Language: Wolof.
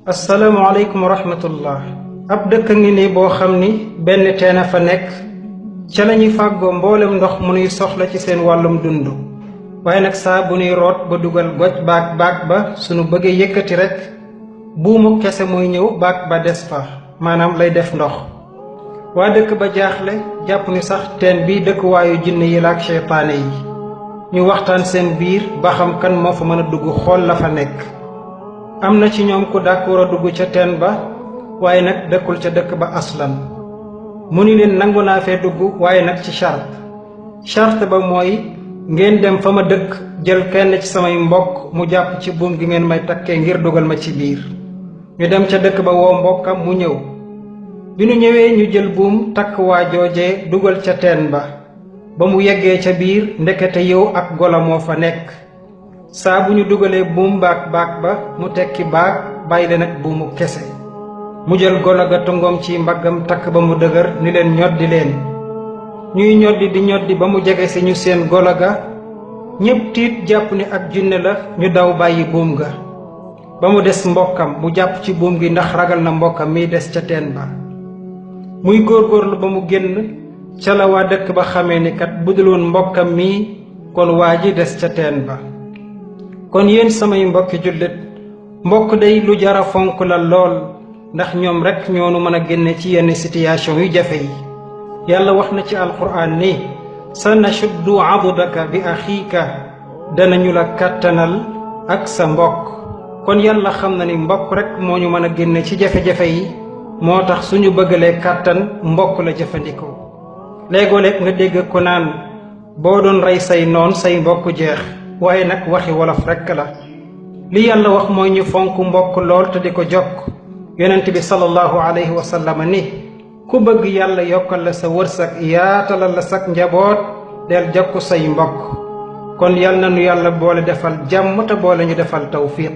asalaamaaleykum wa rahmatullah. ab dëkk ngi ni boo xam ni benn teen a fa nekk ca la ñuy fàggoo mboolem ndox mu nuy soxla ci seen wàllum dund. waaye nag saa bu nuy root ba dugal goj baag ba sunu bëggee yëkkati rek buumu kese mooy ñëw baag ba des fa maanaam lay def ndox. waa dëkk ba jaaxle jàpp ni sax teen bi dëkkuwaayu jinne yi la ak seytaane yi. ñu waxtaan seen biir ba xam kan moo fa mën a dugg xool la fa nekk. am na ci ñoom ku d'accord a dugg ca teen ba waaye nag dëkkul ca dëkk ba aslan. mu ni leen nangu naa fee dugg waaye nag ci charte ba mooy ngeen dem fa ma dëkk jël kenn ci samay mbokk mu jàpp ci buum gi ngeen may takkee ngir dugal ma ci biir. ñu dem ca dëkk ba woo mbokkam mu ñëw. bi nu ñëwee ñu jël buum takk waa joojee dugal ca teen ba mu yeggee ca biir ndekete yow ak golo moo fa nekk. saa bu ñu dugalee buum baag ba mu tekki baag bàyyi leen ak buumu kese. mu jël golo ga tongoom ci mbaggam takk ba mu dëgër ni leen ñoddi leen. ñuy ñoddi di ñoddi ba mu jege si ñu seen golo ga ñépp tiit jàpp ni ak jinne la ñu daw bàyyi buum ga. ba mu des mbokkam mu jàpp ci buum gi ndax ragal na mbokkam miy des ca teen ba. muy góorgóorlu ba mu génn ca la waa dëkk ba xamee ni kat budul woon mbokkam mii kon waa ji des ca teen ba. kon yéen samay mbokki jullit mbokk day lu jara fonk la lool ndax ñoom rekk ñoonu mën a génne ci yenn situation yu jafe yi. yàlla wax na ci alquran ni sa nashuddu abudaka bi axiika danañu la kàttanal ak sa mbokk. kon yàlla xam na ni mbokk rekk moo ñu mën a génne ci jafe-jafe yi moo tax suñu bëggalee kàttan mbokk la jëfandikoo. léegoo-léeg nga dégg ko naan boo doon rey say noon say mbokk jeex waaye nag waxi wolof rekk la. li yàlla wax mooy ñu fonk mbokk lool te di ko jokk. yonent bi sallallahu alayhi wa sallam ni ku bëgg yàlla yokkal la sa wërsëg yaatalal la sak njaboot del jokk say mbokk. kon yal na nu yàlla boole defal jàmm te boole ñu defal tawfiq.